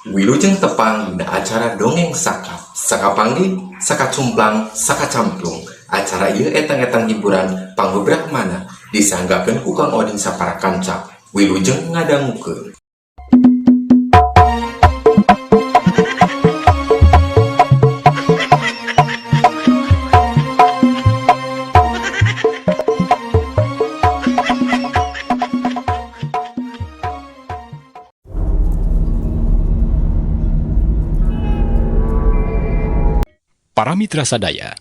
Wilujeng tepang dina acara Dongeng Saka. Sakapanggih, sakacumplang, sakacamplung. Acara ieu etang-etang hiburan pangbebrahmana disanggakeun ku Kang Oding sapara kanca. Wilujeng ngadangukeun. Para mitra sadaya,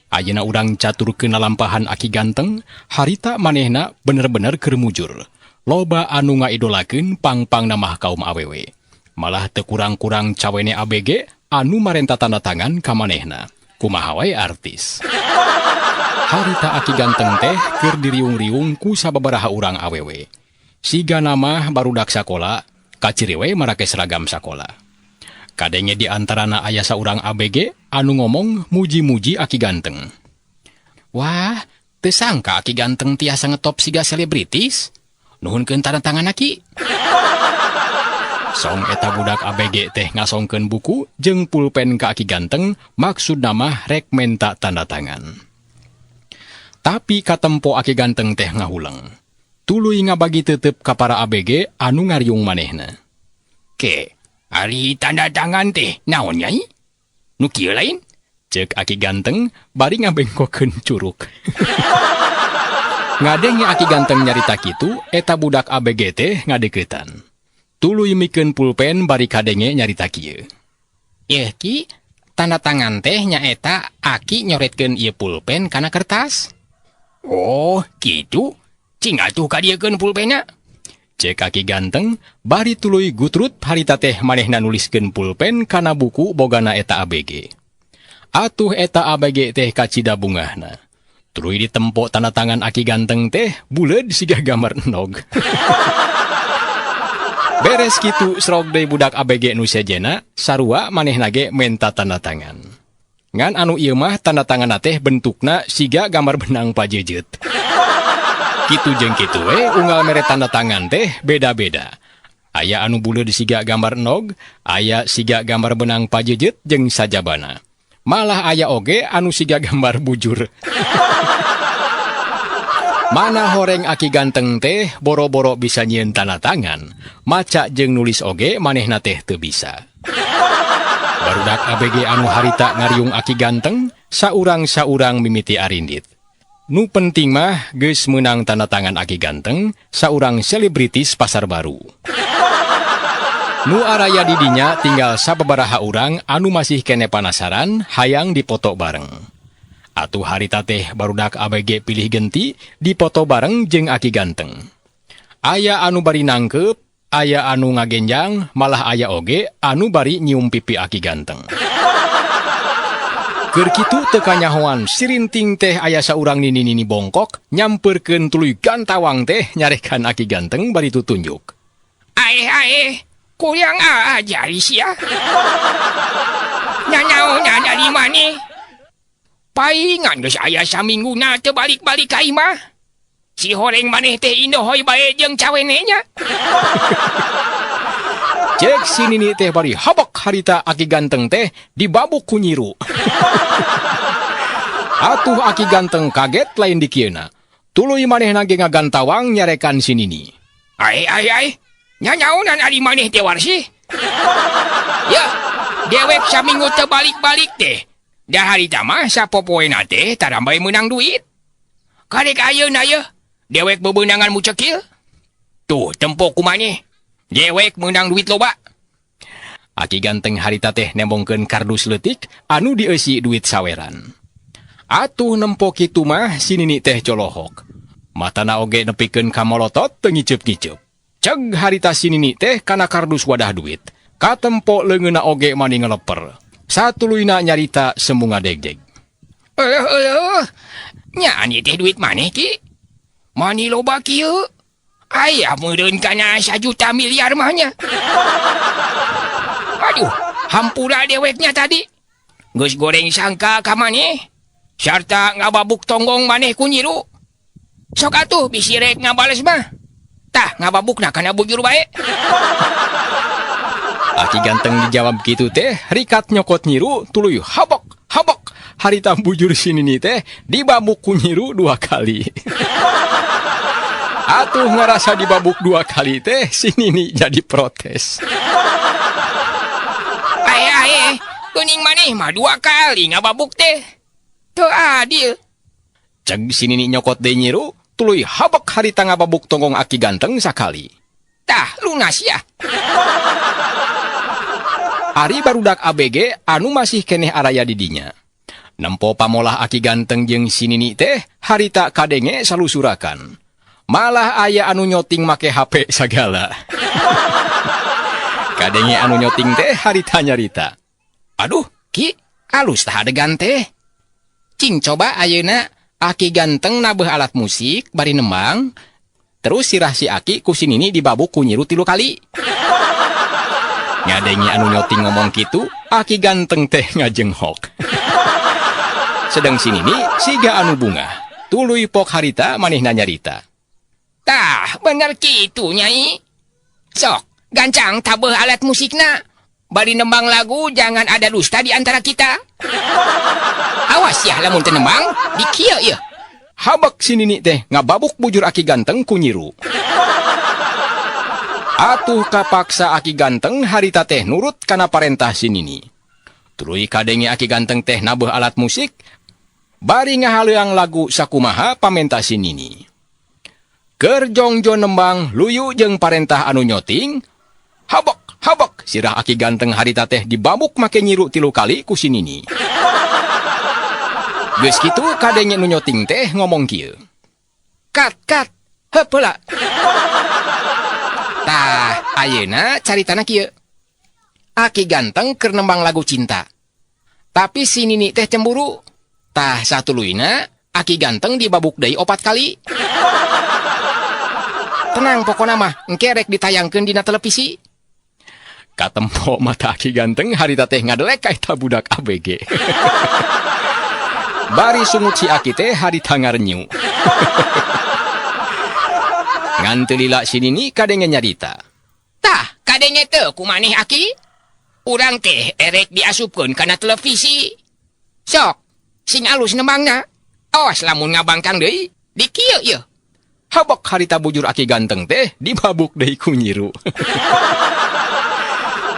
ayeuna urang caturkeun lalampahan Aki Ganteng, harita manehna bener-bener keur mujur. Loba anu ngaidolakeun pang-pangna mah kaum awewe. Malah teu kurang-kurang cawene ABG anu marenta tanda tangan ka manehna. Kumaha wae artis. Harita Aki Ganteng teh keur diriung-riung ku sababaraha urang awewe. Sigana mah barudak sakola, kaciri we marake seragam sakola. Kadenge di antarana aya saurang ABG anu ngomong muji-muji Aki Ganteng. Wah, teu sangka Aki Ganteng tiasa ngetop siga selebritis. Nuhunkeun tanda tangan Aki. Song eta budak ABG teh ngasongkeun buku jeung pulpen ka Aki Ganteng, maksudna mah rek menta tanda tangan. Tapi katempo Aki Ganteng teh ngahuleng. Tuluy ngabagi tetep ka para ABG anu ngariung manehna. Ke, ari tanda tangan teh naon nyai? Nu kieu lain? Ceuk Aki Ganteng bari ngabengkokeun curuk. Ngadenge Aki Ganteng nyarita kitu, eta budak ABG teh ngadeuketan. Tuluy mikeun pulpen bari kadenge nyarita kieu. Yeuh ki, tanda tangan teh nyaeta Aki nyoretkeun ieu pulpen kana kertas. Oh, kitu? Cing atuh kadiekeun pulpenna. Cek Aki Ganteng bari tuluy gutrut harita teh manehna nuliskeun pulpen kana buku bogana eta ABG. Atuh eta ABG teh kacida bungahna. Tuluy ditempo tanda tangan Aki Ganteng teh buleud siga gambar endog. Beres kitu srog deui budak ABG nu sejena, sarua manehna ge menta tanda tangan. Ngan anu ieu mah tanda tanganna teh bentukna siga gambar benang pajejet. Kitu jeung kitu we unggal mere tanda tangan teh beda-beda. Aya anu buleud siga gambar endog, aya siga gambar benang pajejet jeung sajabana. Malah aya oge anu siga gambar bujur. Mana horeng Aki Ganteng teh boro-boro bisa nyieun tanda tangan, maca jeung nulis oge manehna teh teu bisa. Barudak ABG anu harita ngariung Aki Ganteng, saurang-saurang mimiti arindit. Nu penting mah geus meunang tanda tangan Aki Ganteng, saurang selebritis pasar baru. Nu araya di dinya tinggal sababaraha urang anu masih kene panasaran hayang dipoto bareng. Atuh harita teh barudak ABG pilih genti dipoto bareng jeung Aki Ganteng. Aya anu bari nangkeup, aya anu ngagenjang, malah aya oge anu bari nyium pipi Aki Ganteng. Keur kitu teu kanyahoan sirinting teh aya saurang nini-nini bongkok nyampeurkeun tuluy gantawang teh nyarekan Aki Ganteng bari tutunjuk. Aeh aeh, kurang ajar sia. Nanaonan ari maneh? Paingan geus aya samingguna teu balik-balik ka imah. Si horeng maneh teh indohoy bae jeung cawene nya. Cek si nini teh bari habak harita Aki Ganteng teh dibabuk ku nyiru. Atuh Aki Ganteng kaget lain dikieuna. Tuluy manehna ge ngagantawang nyarekan si nini. Ae ae ae, nyanyaonan ari maneh teh warsih? Ya, dewek saminggu teu balik-balik teh. Da harita mah sapopoena teh tarambay meunang duit. Karek ayeuna yeuh, dewek bebeunangan mucekil. Tuh tempo ku maneh. Dewek meunang duit loba. Aki Ganteng harita teh nembongkeun kardus leutik anu dieusi duit saweran. Atuh nempo kitu mah si nini teh colohok. Matana oge nepikeun ka molotot teu ngiceup-ngiceup. Ceg harita si nini teh kana kardus wadah duit. Katempo leungeunna oge mani ngeleper. Satuluyna nyarita semu ngadegdeg. Eueuh eueuh, nyaan ieu teh duit maneh ki? Mani loba kieu? Aya meureun kana sajuta miliar mah nya. Aduh, hampura deweknya tadi. Geus goreng sangka ka maneh. Sarta ngababuk tonggong maneh ku nyiru. Sok atuh bisi rek ngabales mah. Tah ngababukna kana bujur bae. Aki ganteng dijawab kitu teh rikat nyokot nyiru tuluy habok habok harita bujur si Nini teh dibabuk ku nyiru dua kali. Atuh ngerasa dibabuk dua kali teh si Nini jadi protes. Ae ae, geuning maneh mah dua kali ngababuk teh. Teu adil. Ceg si Nini nyokot deui nyiru tuluy habok harita ngababuk tonggong aki ganteng sakali. Tah, lunas ya. Ari barudak ABG anu masih keneh araya di dinya. Nempo pamolah aki ganteng jeung si Nini teh harita kadenge salusurakan. Malah aya anu nyoting make HP sagala. Kadenge anu nyoting teh harita nyarita. Aduh, Ki, alus tah adegan teh. Cing coba ayeuna aki ganteng nabeuh alat musik bari nembang, terus sirah si aki ku si Nini dibabuk ku nyiru 3 kali. Ngadenge anu nyoting ngomong kitu, aki ganteng teh ngajenghok. Sedang si Nini siga anu bunga. Tuluy pok harita manehna nyarita. Tah, bener kitu Nyai. Sok, gancang tabeuh alat musikna. Bari nembang lagu jangan ada dusta di antara kita. Awas ya lamun teu nembang, dikieu ieu. Habak si Nini teh ngababuk bujur aki ganteng ku nyiru. Atuh kapaksa aki ganteng harita teh nurut kana parentah si Nini. Tuluy kadenge aki ganteng teh nabeuh alat musik, bari ngahaleuang lagu sakumaha pamenta si Nini. Keur jongjo nembang luyu jeung parentah anu nyoting, habok habok sirah aki ganteng harita teh dibabuk make nyiru 3 kali ku si Nini. Geus kitu kadenge nu nyoting teh ngomong kieu. Kat kat, heup heula. Tah, ayeuna caritana kieu. Aki ganteng keur nembang lagu cinta. Tapi si Nini teh cemburu. Tah satuluyna aki ganteng dibabuk deui 4 kali. Tenang pokona mah, engke rek ditayangkeun dina televisi. Katempo mata aki ganteng harita teh ngadelek ka eta budak ABG. Bari sungut si aki teh harita ngarenyu. Ngan teu lila si Nini kadenge nyarita. Tah, kadenge teu kumaneh aki? Urang teh erek diasupkeun kana televisi. Sok, sing alus nembangna. Awas lamun ngabangkang deui, dikieu ieu. Habok harita bujur aki ganteng teh dibabuk deui ku nyiru.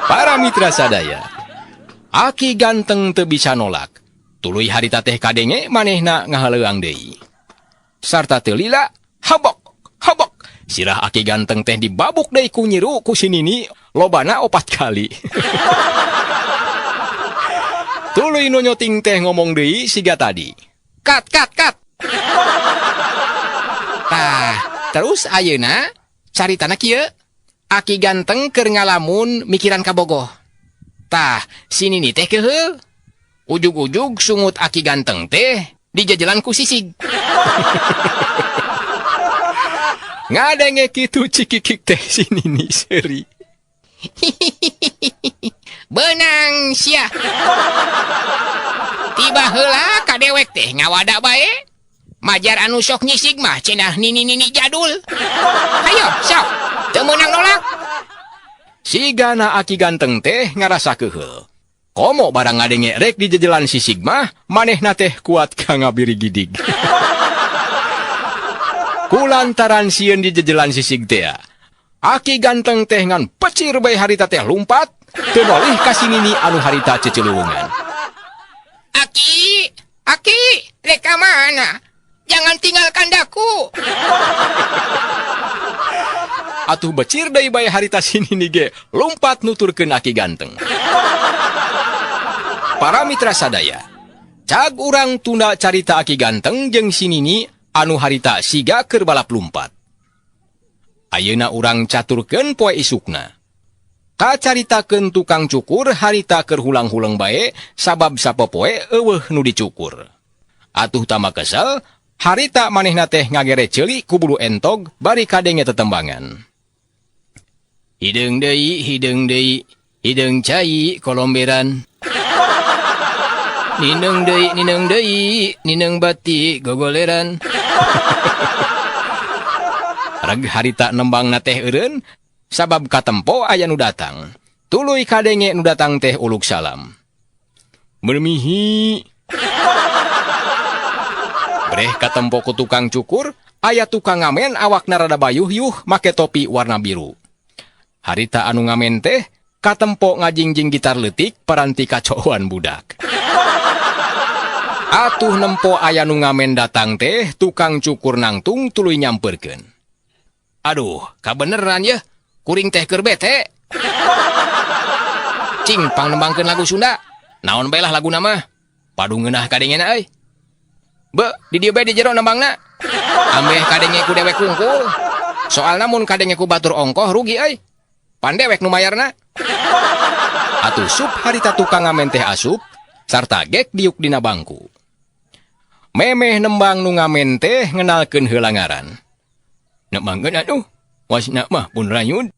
Para mitra sadaya, aki ganteng teu bisa nolak. Tuluy harita teh kadenge manehna ngahaleuang deui. Sarta teu lila, habok, habok. Sirah aki ganteng teh dibabuk deui ku nyiru ku si Nini, lobana 4 kali. Tuluy nu nyoting teh ngomong deui siga tadi. Kat, kat, kat. Tah, terus ayeuna caritana kieu. Aki ganteng keur ngalamun mikiran kabogoh. Tah, si Nini teh keuheul. Ujug-ujug sungut aki ganteng teh dijajalan ku sisig. Ngadenge kitu cikikik teh si Nini seuri. Benang sia. Tiba heula ka dewek teh ngawada bae. Majar anu sok nyisig mah cenah nini-nini jadul. Hayo sok, teu meunang nolak. Sigana aki ganteng teh ngarasa keuheul. Komo barang ngadenge rek di jejelan sisig mah, manehna teh kuat ka ngabiri gidig. Kulantaran sieun di jejelan sisig teh, aki ganteng teh ngan pecir bae harita teh lumpat, teu nolih ka si Nini anu harita ceculuwungan. Aki, aki, rek ka mana? Jangan tinggalkan daku. Atuh becir deui bae harita si Nini ge lumpat nuturkeun aki ganteng. Para mitra sadaya, cag urang tunda carita aki ganteng jeung si Nini anu harita siga keur balap lumpat. Ayeuna urang caturkeun poe isukna. Kacaritakeun tukang cukur harita keur hulang-huleng bae sabab sapopoe eueuh nu dicukur. Atuh tama kesel, harita manehna teh ngagere ceuli ku bulu entog bari kadenge tetembangan. Hideung deui, hideung deui, hideung cai kolomberan. Nineung deui, nineung deui, nineung bati gogoleran. Reg harita nembangna teh eureun sabab katempo aya nu datang. Tuluy kadenge nu datang teh uluk salam. Mermihi. Breh katempo ku tukang cukur, aya tukang ngamen awakna rada bayuh yuh make topi warna biru. Harita anu ngamen teh katempo ngajingjing gitar leutik paranti kacoan budak. Atuh nempo aya nu ngamen datang teh tukang cukur nangtung tuluy nyamperkeun. Aduh, kabeneran yeuh, kuring teh keur bete. Cing pangnembangkeun lagu Sunda. Naon bae lah laguna mah. Padu ngeunah kadengena euy. Be, di dieu bae di jero nembangna. Ambeh kadenge ku dewek kungkul. Soalna mun kadenge ku batur ongkoh rugi euy. Pan dewek nu mayarna. Atuh sup harita tukang ngamen teh asup sarta gek diuk dina bangku. Memeh nembang nu ngamen teh ngenalkeun heula ngaran. Nembangkeun atuh, wasna mah pun rayud.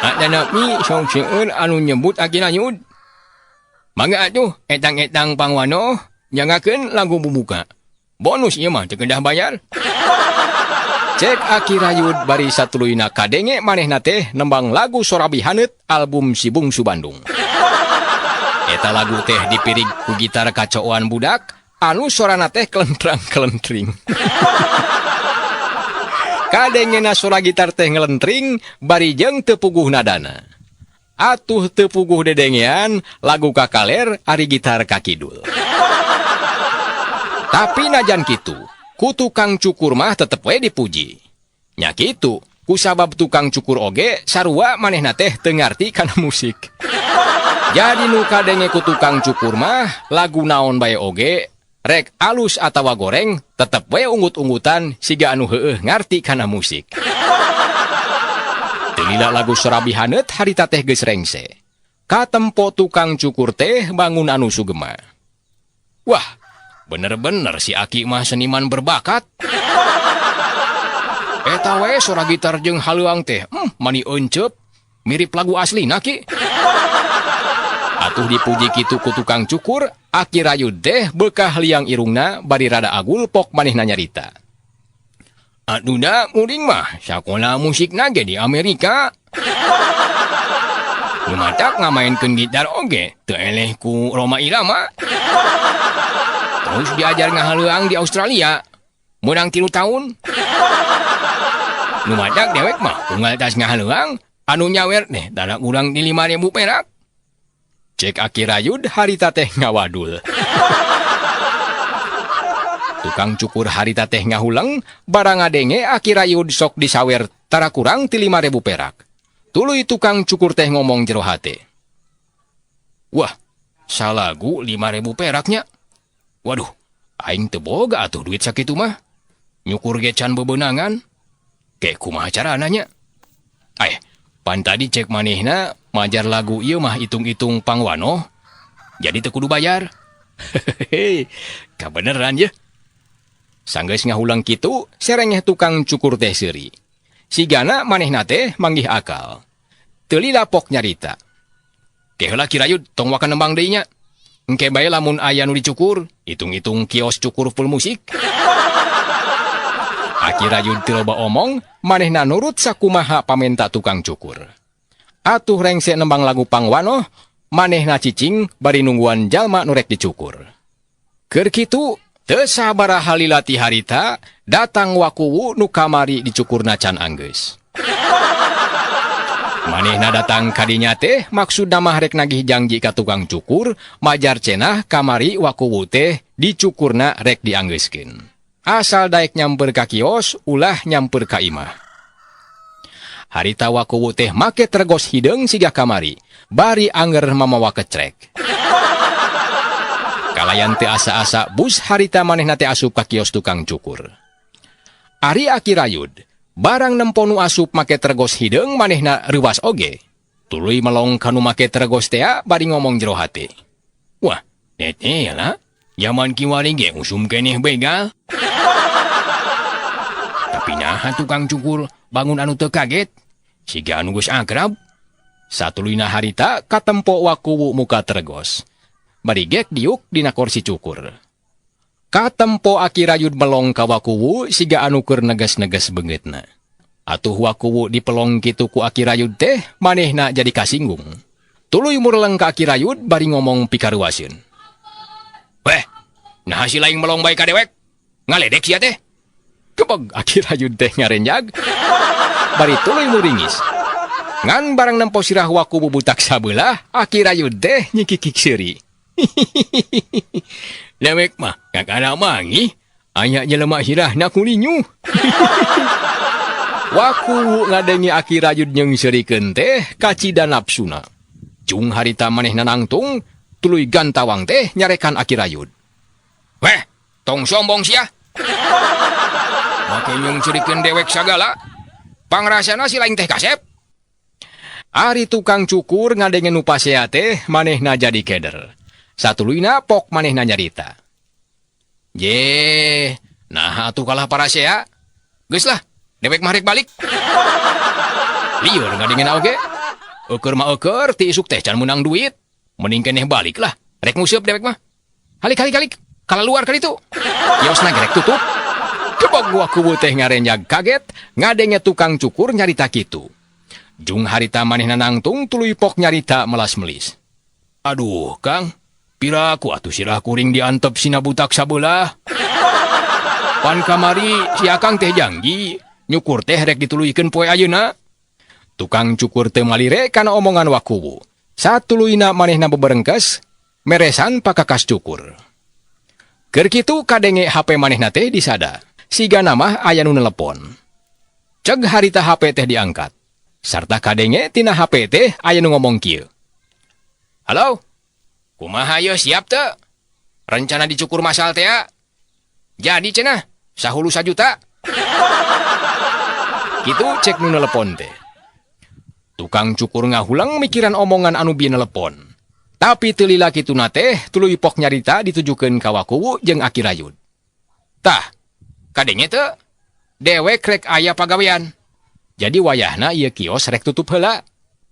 Atanapi sok seueur anu nyebut Aki Rayud. Mangga atuh etang-etang pangwanoh nyangakeun lagu bubuka. Bonus ieu mah teu kedah bayar. Cek Aki Rayud bari satuluyna kadenge manehna teh nembang lagu Sorabi Haneut album Si Bungsu Bandung. Eta lagu teh dipirig ku gitar kacoan budak anu sorana teh kelentrang-kelentring. Kadengena sora gitar teh ngelentring bari jeung teu puguh nadana. Atuh teu puguh dedengean lagu ka kaler ari gitar ka kidul. Tapi najan kitu, ku tukang cukur mah tetep we dipuji. Nya kitu, kusabab tukang cukur oge sarua manehna teh teu ngarti kana musik. Jadi nu kadenge ku tukang cukur mah lagu naon bae oge rek alus atawa goreng tetep we unggut-unggutan siga anu heueuh ngarti kana musik. Teu lila lagu Sorabi Haneut harita teh geus rengse. Katempo tukang cukur teh bangun anu sugema. Wah, bener-bener si Aki mah seniman berbakat. Eta we sora gitar jeung haleuang teh, mani eunceup, mirip lagu aslina Ki. Atuh dipuji kitu ku tukang cukur, Aki Rayud teh beukah liang irungna bari rada agul pok manehna nyarita. Aduh da muring mah sakola musikna ge di Amerika. Nu matak ngamaenkeun gitar oge teu eleh ku Rhoma Irama. Terus diajar ngahaleuang di Australia, meunang 3 tahun. Nu matak dewek mah unggal tas ngahaleuang anu nyawer teh tara kurang di 5.000 perak. Cek Aki Rayud harita teh ngawadul. Tukang cukur harita teh ngahuleng barang ngadenge Aki Rayud sok disawer tara kurang ti 5.000 perak. Tuluy tukang cukur teh ngomong jero hate. Wah, salagu 5.000 peraknya. Waduh, aing teu boga atuh duit sakitu mah. Nyukur ge can bebenangan. Ke kumaha carana nya? Pan tadi cek manehna majar lagu ieu mah hitung-hitung pangwanoh. Jadi teu kudu bayar. Hehehe, kabeneran ye. Sanggeus ngahulang kitu, serengeh tukang cukur teh seuri. Sigana manehna teh manggih akal. Teu lila pok nyarita. Ke heula Ki Rayud tong waka nembang deui nya. Engke bae lamun aya nu dicukur, hitung-hitung kios cukur full musik. Aki Rayud teu loba omong, manehna nurut sakumaha pamenta tukang cukur. Atuh rengse nembang lagu pangwanoh, manehna cicing bari nungguan jalma nu rek dicukur. Keur kitu, teu sabaraha lila ti harita, datang wakuwu nu kamari dicukurna can anggeus. Manehna datang kadinya teh maksudna mah rek nagih janji ka tukang cukur, majar cenah kamari wakuwu teh dicukurna rek dianggeuskeun. Asal daek nyamper ka kios, ulah nyamper ka imah. Harita wakuwu teh make tergos hideung siga kamari, bari anger mamawa kecrek. Kalayan teu asa-asa bus harita manehna teh asup ka kios tukang cukur. Ari Aki Rayud, barang nempo nu asup make tergos hideung manehna reuwas oge. Tuluy melong ka nu make tergos tea bari ngomong jero hate. Wah, teteh lah, jaman kiwari ge usum keneh begal. Tapi naha tukang cukur bangun anu teu kaget, siga anu geus akrab. Satuluyna harita katempo wakuwu muka tergos. Bari gek diuk dina kursi cukur. Katempo Aki Rayud melong ka wakuwu siga anu keur neges-neges beungeutna. Atuh Wakuwu dipelong kitu ku Aki Rayud teh manehna jadi kasinggung. Tuluy mureleng ka Aki Rayud bari ngomong pikaruaseun. Weh, nah si laing melong bae ka dewek. Ngaledek sia teh. Kebeg Aki Rayud teh ngarenjag bari tuluy muringis. Ngan barang nempo sirah Wakuwu butak sabelah, Aki Rayud teh nyikikik seuri. Dewek mah kakara manggih, aya jelema sirahna kulinyu. Wakuwu ngadenge Aki Rayud nyeungseurikeun teh kacida nafsuna. Cung harita manehna nangtung, tuluy gantawang teh nyarekan Aki Rayud. Weh, tong sombong sia. Make nyeungseurikeun dewek sagala. Pangrasana si laing teh kasep. Ari tukang cukur ngadenge nu pasea teh manehna jadi keder. Satuluyna pok manehna nyarita. Je, nah atuh kalah parasea. Geus lah, dewek mah rek balik. Lieur ngadengena oge. Eueur mah eueur ti isuk teh can meunang duit. Mending keneh balik lah. Rek nguseup dewek mah. Halik halik halik. Kalaluar ka ditu. Kiosna ge rek tutup. Kebog Wakuwu teh ngarenjag kaget ngadenge tukang cukur nyarita kitu. Jung harita manehna nangtung tuluy pok nyarita melas-melis. Aduh, Kang. Piraku atuh sirah kuring diantep sina butak sabelah. Pan kamari si Akang teh janji nyukur teh rek dituluykeun poe ayeuna. Tukang cukur teu malire kana omongan Wakuwu. Satuluyna manehna beberengkes meresan pakakas cukur. Keur kitu kadenge HP manehna teh disada. Sigana mah aya nu nelepon. Ceg harita HP teh diangkat. Sarta kadenge tina HP teh aya nu ngomong kieu. Halo? Kumaha ye siap teu? Rencana dicukur masal teh ya? Jadi cenah, sahulu sajuta. Kitu cek nu nelepon teh. Tukang cukur ngahulang mikiran omongan anu bieu nelepon. Tapi teu lila kituna teh tuluy pok nyarita ditujukeun ka Wakuwu jeung Aki Rayud. Tah, kadenge teu? Dewek rek aya pagawean. Jadi wayahna ieu kios rek tutup heula.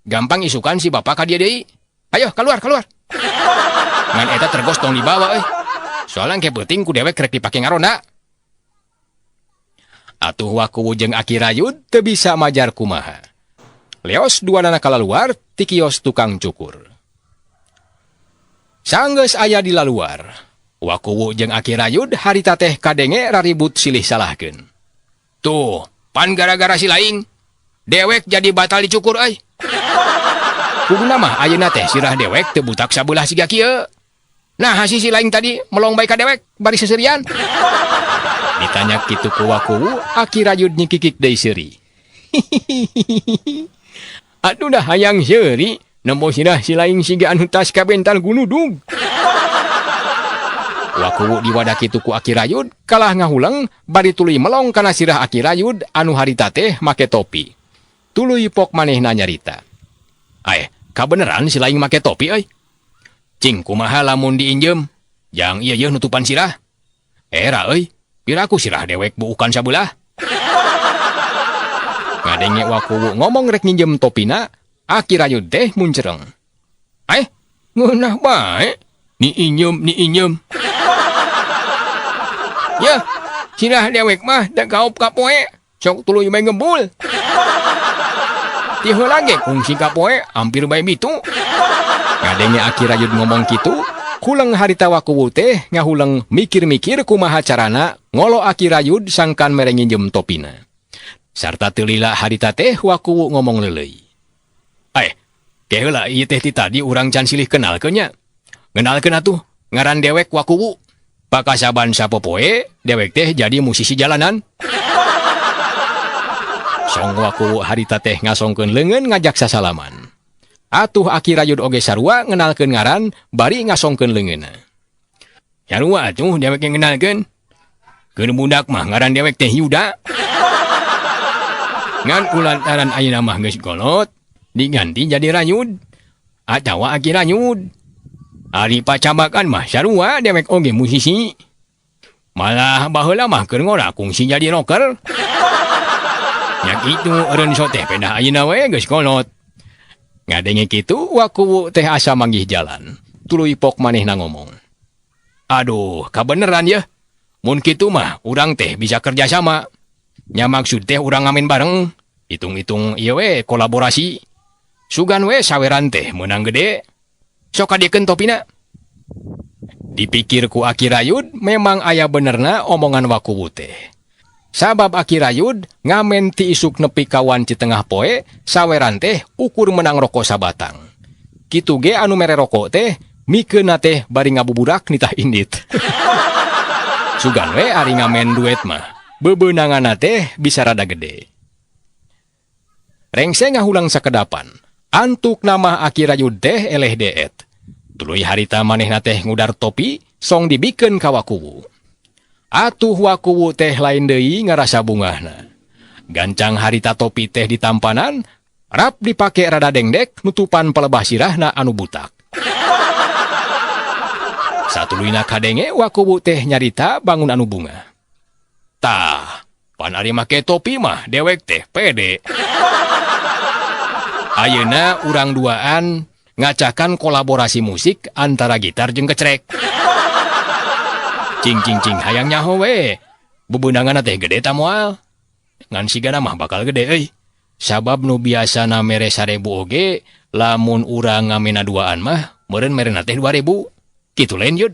Gampang isukan si bapak ka dieu deui. Ayo keluar keluar. Ngan eta tergos tong dibawa euy. Soalna engke peuting ku dewek rek dipake ngaronda. Atuh Wakuwu jeung Aki Rayud teu bisa majar kumaha. Leos duanana kalaluar ti kios tukang cukur. Sanggeus aya di laluar. Wakuwu jeung Aki Rayud harita teh kadenge raribut silih salahkeun. Tuh, pan gara-gara si laing. Dewek jadi batal dicukur euy. Kuduna mah ayeuna teh sirah dewek teu butak sabelah siga kieu. Nah, si laing tadi melong bae ka dewek bari seserian. Ditanya kitu ku Wakuwu, Aki Rayud nyikikik deui seuri. Aduh dah hayang seuri, nempo sirah si laing siga anu tas kabental gunudug. Wakuwu diwadah kitu ku Aki Rayud, kalah ngahuleng bari tuluy melong kana sirah Aki Rayud anu harita teh make topi. Tuluy pok manehna nyarita. Aeh, kabeneran si laing make topi euy. Cing kumaha lamun diinjem? Jang ieu yeuh nutupan sirah. Era euy, piraku sirah dewek buukan sabelah. Ngadenge Wakuwu ngomong rek nginjem topina, Aki Rayud teh muncereng. Aeh, ngeunah bae. Ni injem, ni injem. Yeuh, sirah dewek mah da gaop ka poe, sok tuluy bae ngebul. Ti heula ge kungsi ka poe hampir bae bitu. Ngadenge Aki Rayud ngomong kitu, kuleng harita Wakuwu teh ngahuleng mikir-mikir kumaha carana ngolo Aki Rayud sangkan mere nginjem topina. Sarta teu lila harita teh Wakuwu ngomong leuleuy. Aeh, ke heula ieu teh ti tadi urang can silih kenalkeun nya. Ngenalkeun atuh, ngaran dewek Wakuwu. Pakasaban sapopoe, dewek teh jadi musisi jalanan. Song Wakuwu harita teh ngasongkeun leungeun ngajak sasalaman. Atuh Aki Rayud oge sarua ngenalkeun ngaran bari ngasongkeun leungeunna. Sarua atuh dewek yang ngenalkeun. Keur budak mah ngaran dewek teh Yuda. Ngan ulantaran ayeuna mah geus kolot, diganti jadi Rayud. Atawa Aki Rayud. Ari pacabakan mah sarua dewek oge musisi. Malah baheula mah keur ngora kungsi jadi rocker. Nya kitu eureun so teh pedah ayeuna we geus kolot. Ngadenge kitu Wakuwu teh asa manggih jalan. Tuluy pok manehna ngomong. Aduh, kabeneran ya. Mun kitu mah urang teh bisa kerja sama. Nya maksud teh urang ngamen bareng. Hitung-hitung ieu we kolaborasi. Sugan we saweran teh meunang gede. Sok kadiekeun topina. Dipikir ku Aki Rayud memang aya benerna omongan Wakuwu teh. Sabab Aki Rayud ngamen ti isuk nepi ka wanci tengah poe, saweran teh ukur menang rokok sabatang. Kitu ge anu mere rokok teh mikeunna teh bari ngabuburak nitah indit. Sugan we ari ngamen duet mah, bebeunanganna teh bisa rada gede. Rengse ngahulang sakedapan, antuk nama Aki Rayud teh eleh deet. Tuluy harita manehna teh ngudar topi, song dibikeun ka Wakuwu. Atuh Wakuwu teh lain deui ngarasa bungahna. Gancang harita topi teh ditampanan, rap dipake rada dengdek nutupan pelebah sirahna anu butak. Satuluyna kadenge Wakuwu teh nyarita bangun anu bunga. Tah, pan ari make topi mah dewek teh pede. Ayeuna urang duaan ngacakan kolaborasi musik antara gitar jeung kecrek. Cing cing cing hayang nyaho we. Bebeunanganna teh gede ta moal. Ngan sigana mah bakal gede euy. Sabab nu biasana mere 1000 oge, lamun urang ngamena duaan mah meureun merena teh 2000. Kitu lain yud.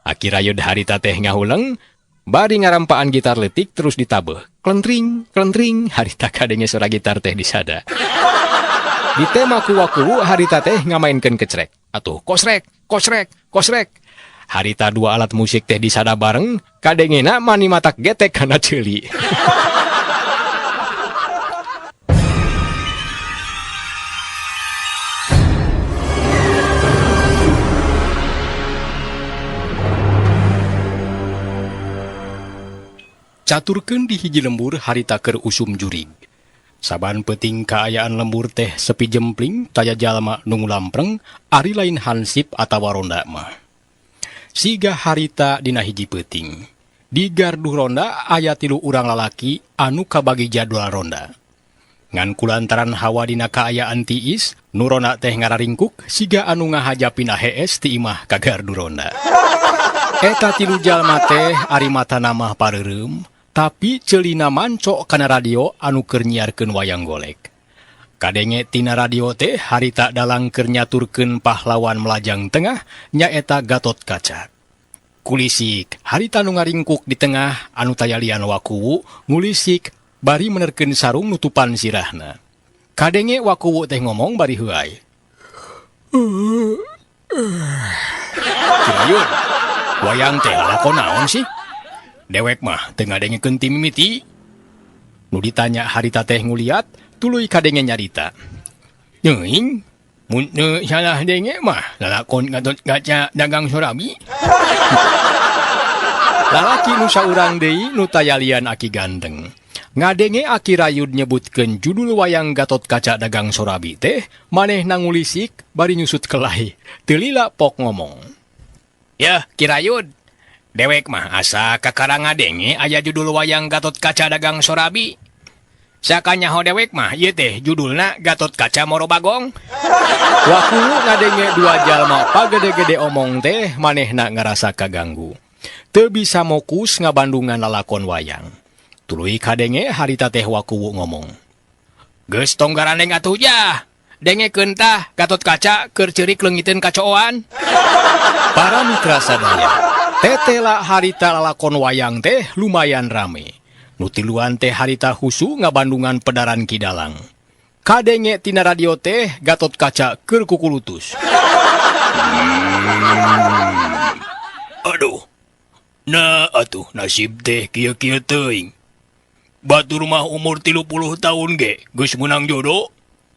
Aki Rayud harita teh ngahuleng bari ngarampaan gitar leutik terus ditabeuh. Klentring, klentring, harita kadenge suara gitar teh disada. Ditema ku Wakuwu harita teh ngamainkeun kecrek. Atuh kosrek, kosrek, kosrek. Harita dua alat musik teh disada bareng, kadengena mani matak getek kana ceuli. Caturkeun di hiji lembur harita keur usum jurig. Saban peuting kaayaan lembur teh sepi jempling taya jalma nu ngulampreng ari lain hansip atawa ronda mah. Siga harita dina hiji peuting. Di gardu ronda aya 3 urang lalaki anu kabagi jadwal ronda. Ngan kulantaran hawa dina kaayaan tiis, nu ronda teh ngararingkuk siga anu ngahaja pindah hees ti imah ka gardu ronda. Eta 3 jalma teh ari matana mah pareureum, tapi ceulina mancok kana radio anu keur nyiarkeun wayang golek. Kadenge tina radio teh harita dalang keur nyaturkeun pahlawan melajang tengah nyaeta Gatot Kaca. Kulisik harita nu ngaringkuk di tengah anu tayalian Wakuwu ngulisik bari menerkeun sarung nutupan sirahna. Kadenge Wakuwu teh ngomong bari heuay. Kirayun, wayang teh lalakon naon sih? Dewek mah teu ngadengekeun ti mimiti. Nu ditanya harita teh nguliat, tuluy kadenge nyarita. Neuing, mun teu salah denge mah lalakon Gatot Kaca dagang sorabi. Lalaki nu saurang deui nu tayalian Aki Ganteng. Ngadenge Aki Rayud nyebutkeun judul wayang Gatot Kaca dagang sorabi teh, manehna ngulisik bari nyusut kelai. Teu lila pok ngomong. Yah, Ki Rayud, dewek mah asa kakara ngadenge aya judul wayang Gatot Kaca dagang sorabi. Sakanyaho dewek mah ieu teh judulna Gatot Kaca Moro Bagong. Wakuwu ngadenge dua jalma pagede-gede omong teh manehna ngarasa kaganggu. Teu bisa mokus ngabandungan lalakon wayang. Tuluy kadenge harita teh Wakuwu ngomong. Geus tong garandeng atuh jah. Dengekeun tah Gatot Kaca keur ceurik leungiteun kacooan. Para mitra sadaya, tetela harita lalakon wayang teh lumayan rame. Nu tiluan teh harita husu ngabandungan pedaran Ki Dalang. Kadenge tina radio teh Gatot Kaca keur kukulutus. Aduh. Nah atuh nasib teh kieu-kieu teuing. Batur mah umur 30 tahun ge geus meunang jodoh.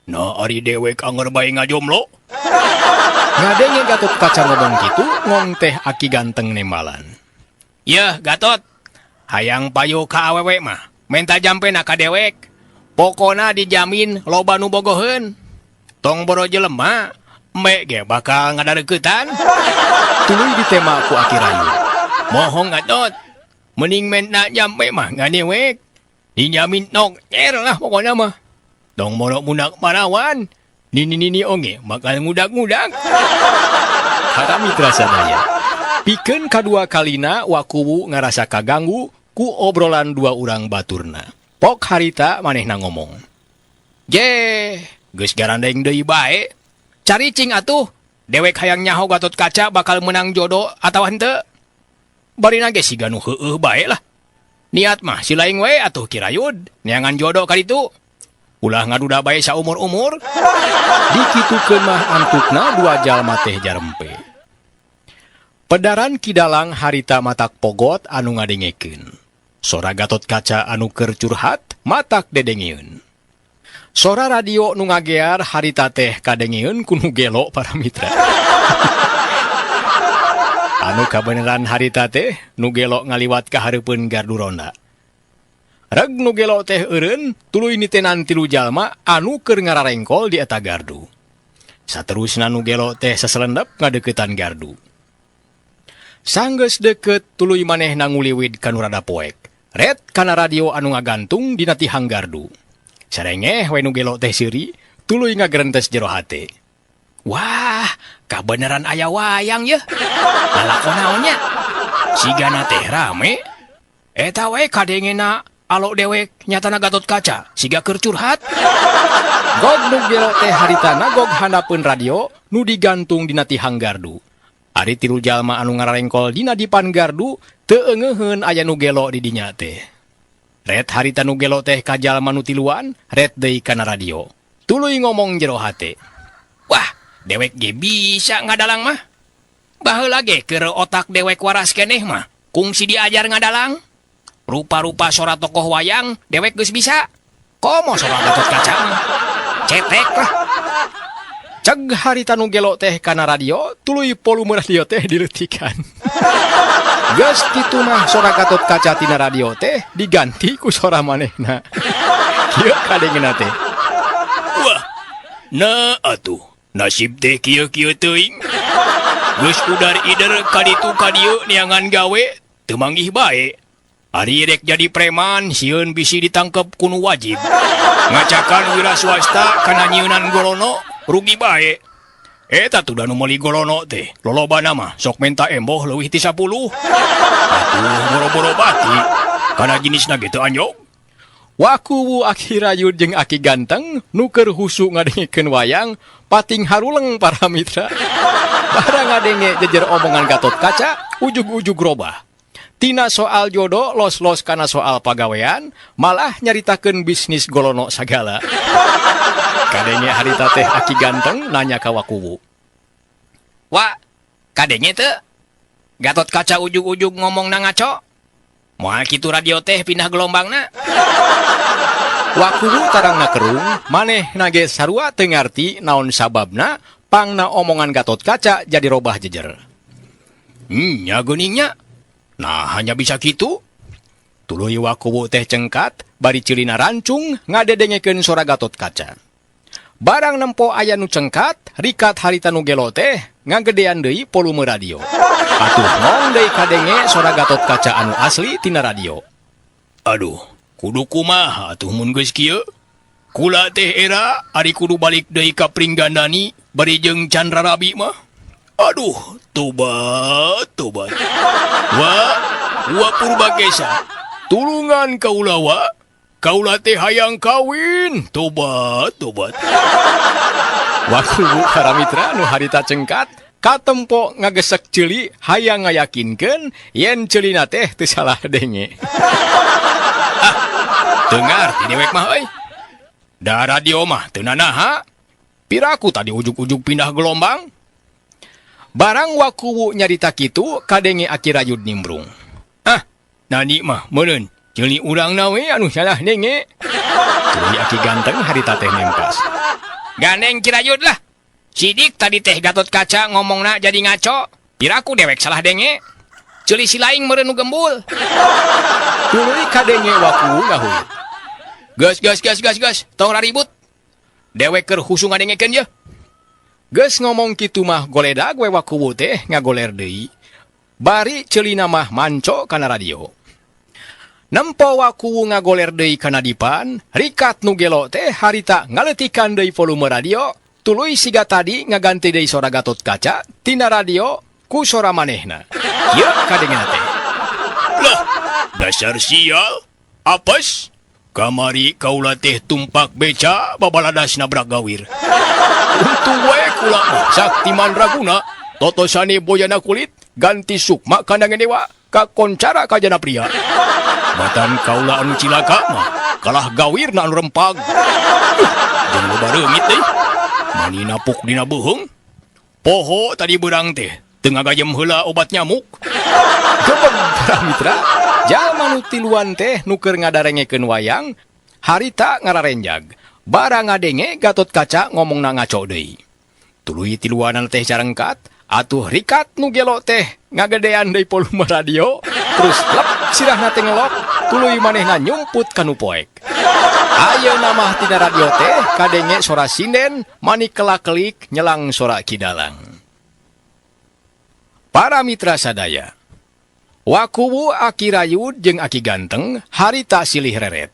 Nah ari dewek anger bae ngajomlo. Ngadenge Gatot Kaca ngomong kitu, ngong teh Aki Ganteng nembalan. Yeuh Gatot, hayang payu ka awewe mah, menta jampena ka dewek. Pokona dijamin loba nu bogoheun. Tong boro jelema, embe ge bakal ngadareuketan. Tuluy ditema ku Aki Rayu. Mohong Gatot, mending menta jampe mah ngadewek. Dijamin nok cer lah pokona mah. Tong boro budak parawan, nini-nini oge bakal ngudak-ngudak. Para mitra sadaya, pikeun kadua kalina Wakuwu ngarasa kaganggu ku obrolan dua urang baturna. Pok harita manehna ngomong. Je, geus garandeng deui bae. Caricing atuh, dewek hayang nyaho Gatot Kaca bakal menang jodoh atawa henteu. Barina ge siga nu heueuh bae lah. Niat mah si laing we atuh Kirayud, neangan jodoh ka ditu. Ulah ngaduda bae saumur-umur. Dikitukeun mah antukna dua jalma teh jarempe. Pedaran Ki Dalang harita matak pogot anu ngadengekeun. Sora Gatot Kaca anu keur curhat matak dedengeun. Sora radio nu ngagear harita teh kadengeun ku nu gelo, para mitra. Anu kabeneran harita teh nu gelo ngaliwat ka hareupeun gardu ronda. Reg nu gelo teh eureun tuluy nitenan tilu jalma anu keur ngararengkol di eta gardu. Saterusna nu gelo teh saselendep ngadeukeutan gardu. Sanggeus deukeut, tuluy manehna nguliwid ka nu rada poek. Ret kana radio anu ngagantung dina tihang gardu. Sarengeh we nu gelo teh seuri, tuluy ngagerentes jero hate. Wah, kabeneran aya wayang ye. Lalakon naon nya? Sigana teh rame. Eta we kadengena alo dewek nyatana Gatot Kaca siga keur curhat. Gog nu gelo teh harita nagog handapeun radio nu digantung dina tihang gardu. Ari tilu jalma anu ngararengkol dina dipan gardu teu eungeuheun aya nu gelo di dinya teh. Ret harita nu gelo teh ka jalma nu tiluan, ret deui kana radio. Tuluy ngomong jero hate. Wah, dewek ge bisa ngadalang mah. Baheula ge keur otak dewek waras keneh mah, kungsi diajar ngadalang. Rupa-rupa sora tokoh wayang dewek geus bisa. Komo sora Gatot Kaca mah. Cetek lah. Ceg harita nu gelo teh kana radio, tuluy volume radio teh dileutikan. Geus kitu mah sora Gatot Kaca tina radio teh diganti ku sora manehna. Kieu kadengena teh. Wah, nah atuh, nasib teh kieu-kieu teuing. Geus udar ider ka ditu ka dieu neangan gawe, teu manggih bae. Ari rek jadi preman, sieun bisi ditangkep ku nu wajib. Ngacakan wira swasta kana nyieunan golono, rugi bae. Eta tuh da nu meuli golono teh, lolobana mah sok menta emboh leuwih ti 10. Atuh boro-boro bati, kana jenisna ge teu anjog. Wakuwu Aki Rayud jeung Aki Ganteng nu keur husu ngadengekeun wayang pating haruleng, para mitra. Barang ngadenge jejer omongan Gatot Kaca ujug-ujug robah. Tina soal jodoh los-los kana soal pagawean, malah nyaritakeun bisnis golono sagala. Kadenge harita teh Aki Ganteng nanya ka Wakuwu. Wa, kadenge teu? Gatot Kaca ujug-ujug ngomong na ngaco. Moal kitu radio teh pindah gelombangna. Wakuwu tarangna kerung, manehna ge sarua teu ngarti naon sababna pangna omongan Gatot Kaca jadi robah jejer. Nya geuningnya. Nah, hanya bisa gitu. Tuluy Wakuwu teh cengkat, bari ceulina rancung ngadedengekeun sora Gatot Kaca. Barang nempo aya nu cengkat, rikat harita nu gelo teh ngagedean deui volume radio. Atuh ngong deui kadenge sora Gatot Kaca anu asli tina radio. Aduh, kudu kumaha atuh mun geus kieu? Kula teh era ari kudu balik deui ka Pringgandani bari jeung Chandra Rabi mah. Aduh, tobat, tobat. Wa, wa Purbakesa. Tulungan kaula, wa. Kaula teh hayang kawin. Tobat, tobat. Wakuwu, para mitra, nu harita cengkat katempo ngagesek ceuli hayang ngayakinkeun yen ceulina teh teu salah denge. Ah, teu ngarti dewek mah euy. Da radio mah teu nanaha. Piraku tadi ujug-ujug pindah gelombang. Barang Wakuwu nyarita kitu, kadenge Aki Rayud nimbrung. Ah, nani mah meureun ceuli urang na we anu salah denge. Tuluy Aki Ganteng harita teh nempas. Gandeng Kirayud lah. Sidik tadi teh Gatot Kaca ngomongna jadi ngaco. Piraku dewek salah denge. Ceuli si laing meureun nu gembul. Tuluy kadenge Wakuwu ngahuyut. Gas gas gas gas gas, tong ribut. Dewek keur husu ngadengekeun ye. Geus ngomong kitu mah goledag we Wakuwu teh ngagoler deui. Bari ceulina mah manco kana radio. Nempo Wakuwu ngagoler deui kana dipan, rikat nu gelo teh harita ngaleutikan deui volume radio, tuluy siga tadi ngaganti deui sora Gatot Kaca tina radio ku sora manehna. Kieu kadengena teh. Lah, dasar sial. Apes. Kamari kaula teh tumpak beca babaladas nabrak gawir. Untung wae kula mah sakti mandraguna, totosane bojana kulit, ganti sukma kana dewa, kakoncara kajana pria. Batan kaula anu cilaka mah kalah gawirna anu rempag. Jeung loba reungit deui. Mani napuk dina beuheung. Poho tadi beurang teh teu ngagajem heula obat nyamuk. Gebeg para mitra, jalma nu tiluan teh nu keur ngadarengekeun wayang harita ngararenjag. Bara ngadenge Gatot Kaca ngomongna ngaco deui. Tuluy tiluanan teh carengkat, atuh rikat nu gelo teh ngagedean deui volume radio, terus lep sirahna teh ngelok, tuluy manehna nyumput ka nu poek. Ayeuna mah tina radio teh kadenge sora sinden mani kelak-kelik nyelang sora Ki Dalang. Para mitra sadaya, Wakuwu Aki Rayud jeung Aki Ganteng harita silih reret.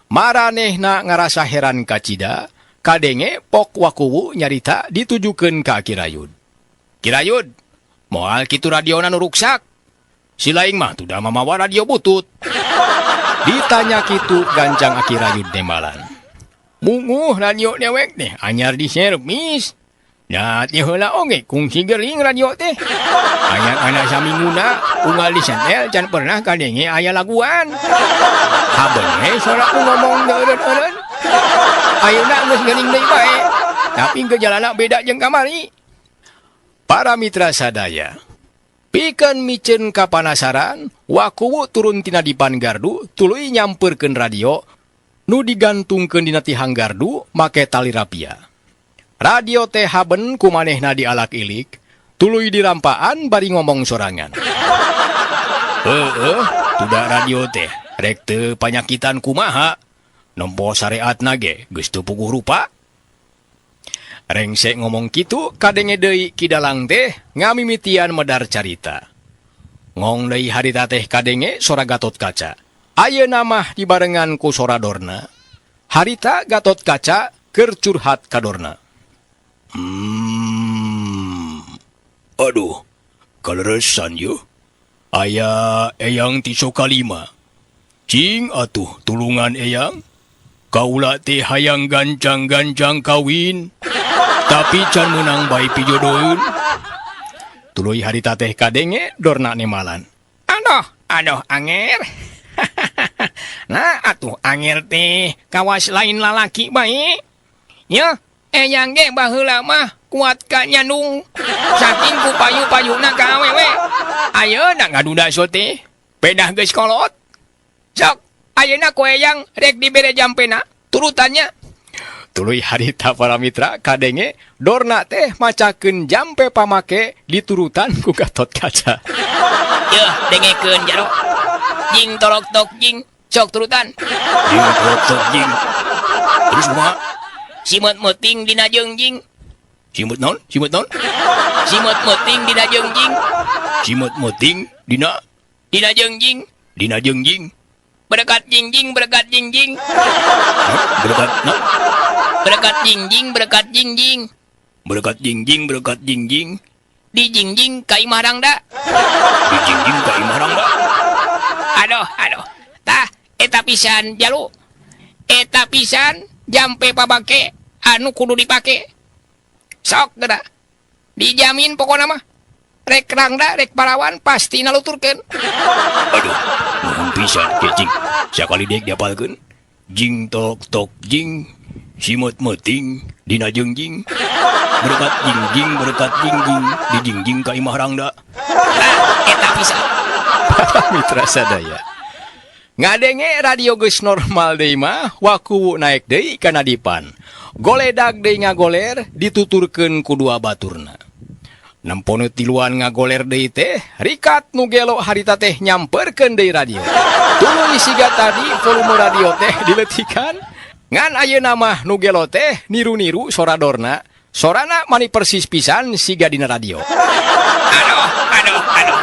Maranehna ngarasa heran kacida, kadenge pok Wakuwu nyarita ditujukeun ka Aki Rayud. "Ki Rayud, moal kitu radiona nu ruksak. Si laing mah tuh mamawa radio butut." Ditanya kitu gancang Aki Rayud nembalan. "Munguh radio dewek teh anyar di servis. Da ti heula oge kungsi gering radio teh. Anak-anak saminguna unggal disetel can pernah kadenge aya laguan. Haben we sora ku ngomong eureun-eureun. Ayeuna geus geuning deui bae. Tapi gejalana beda jeung kamari." Para mitra sadaya, pikeun miceun kapanasaran, Wakuwu turun tina dipan gardu, tuluy nyampeurkeun radio nu digantungkeun dina tihang gardu make tali rapia. Radio teh haben ku manehna dialak-ilik, tuluy dirampaan bari ngomong sorangan. "Heeh, tuda radio teh rek teu panyakitan kumaha. Nempo sareatna ge geus teu puguh rupa." Rengse ngomong kitu kadenge deui Ki Dalang teh ngamimitian medar carita. Ngong deui harita teh kadenge sora Gatot Kaca. Ayeuna mah dibarengan ku sora Dorna. Harita Gatot Kaca keur curhat ka Dorna. Aduh, kaleresan yo. Aya Eyang ti Sokalima. Cing atuh tulungan, Eyang. Kaula teh hayang gancang-gancang kawin. Tapi can menang bae pijodoheun." Tuluy harita teh kadenge Dorna nembalan. "Aduh, aduh, anger. Nah, atuh anger teh kawas lain lalaki bae. Ya, Eyang ge baheula mah kuat ka nyandung. Saking ku payu-payuna ka awewe. Ayeuna ngaduda sote. Pedah geus kolot. Sok, ayeuna ku Eyang rek dibere jampena turutannya." Tuluy harita, para mitra, kadenge Dorna teh macakeun jampe pamake diturutan ku Gatot Kaca. "Yeuh, dengekeun jaro. Jing torok tok jing, sok turutan." "Jing torok tok jing." Terus kumaha? "Simeut meuting dina jeungjing." Simeut naon? Simeut naon? "Simeut meuting dina jeungjing." Simeut meuting dina Dina jeungjing. Dina jeungjing. Berkat jingjing, berkat jingjing. Hah? Berkat naon? Berkat jingjing, berkat jingjing. Berkat jingjing, berkat jingjing. Dijingjing ka imah rangda. Dijingjing ka imah rangda. Aduh, aduh. Tah, eta pisan jalu. Eta pisan jampe pabake anu kudu dipake. Sok geura. Dijamin pokona mah. Rek rangda, rek parawan pasti naluturkeun. Aduh, nuhun pisan ke jing. Sakali deui diapalkeun. Jing tok tok jing. Simeut meuting dina jeungjing. Berkat jingjing, berkat jingjing, dijingjing ka imah rangda. Tah, eta pisan. Mitra sadaya. Ngadenge radio geus normal deui mah, Wakuwu naek deui kana dipan. Goledag deui ngagoler dituturkeun ku dua baturna. Nempo nu tiluan ngagoler deui teh, rikat nu gelo harita teh nyamperkeun deui radio. Tuluy siga tadi volume radio teh dileutikan. Ngan ayeuna mah nu gelo teh niru-niru sora Dorna. Sorana mani persis pisan siga dina radio. Aduh, aduh, aduh.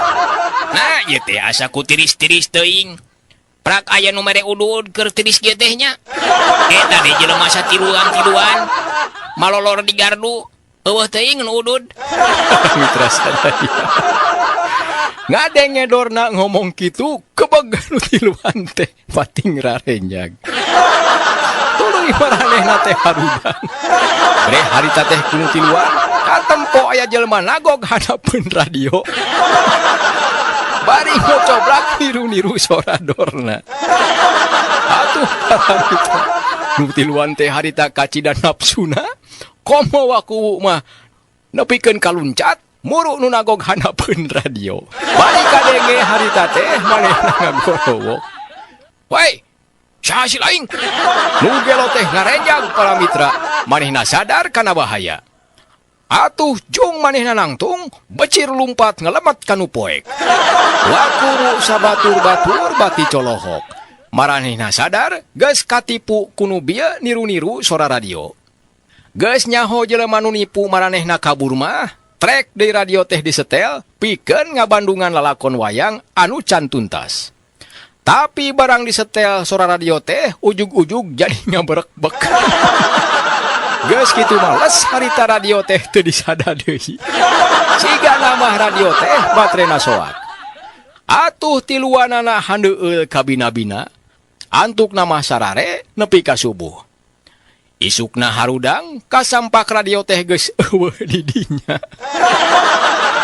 Nah, ieu teh asa ku tiris-tiris teuing. Prak aya nu mere udud keur tiris kieu teh nya. Eta teh jelema satiluan-tiluan. Malolor di gardu. Euweuh teuing nu udud. Mitra sadaya. Ngadenge Dorna ngomong kitu kebeg nu tiluan teh pating rarenjag. Tuluy maranehna teh harudang. Bre harita teh ku nu tiluan katempo aya jelema nagog hanapeun radio. Bari ngocoblak niru-niru sora Dorna. Atuh paramitra nu tiluan teh harita kacida nafsuna komo waku mah nepikeun kaluncat muru nu nagog hanapeun radio. Bari kadenge harita teh manehna ngagorowok. Woi, saha sil aing? Nu gelo teh ngarenjag para mitra, manehna sadar kana bahaya. Atuh jung manehna nangtung becir lumpat ngelemet kanu poek. Wakuru sabatur-batur bati colohok. Maranehna sadar geus katipu ku nu bieu niru-niru sora radio. Geus nyaho jelema nu nipu maranehna kabur mah, trek deui radio teh disetel pikeun ngabandungan lalakon wayang anu can tuntas. Tapi barang disetel sora radio teh ujug-ujug jadi ngaberekbek. Geus kitu males harita radio teh teu disada deui. Siga nama radio teh baterena soak. Atuh tiluanana handeueul kabina-bina, antuk nama sarare nepi ka subuh. Isukna harudang kasampak radio teh geus euweuh di dinya.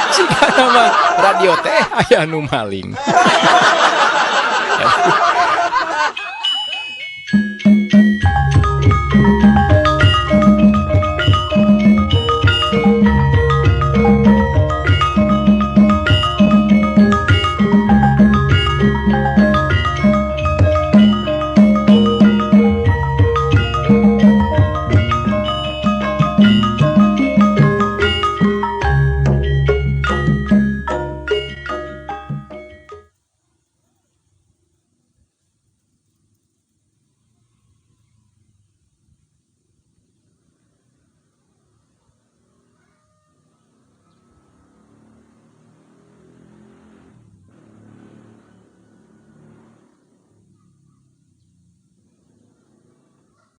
Siga nama radio teh aya nu maling.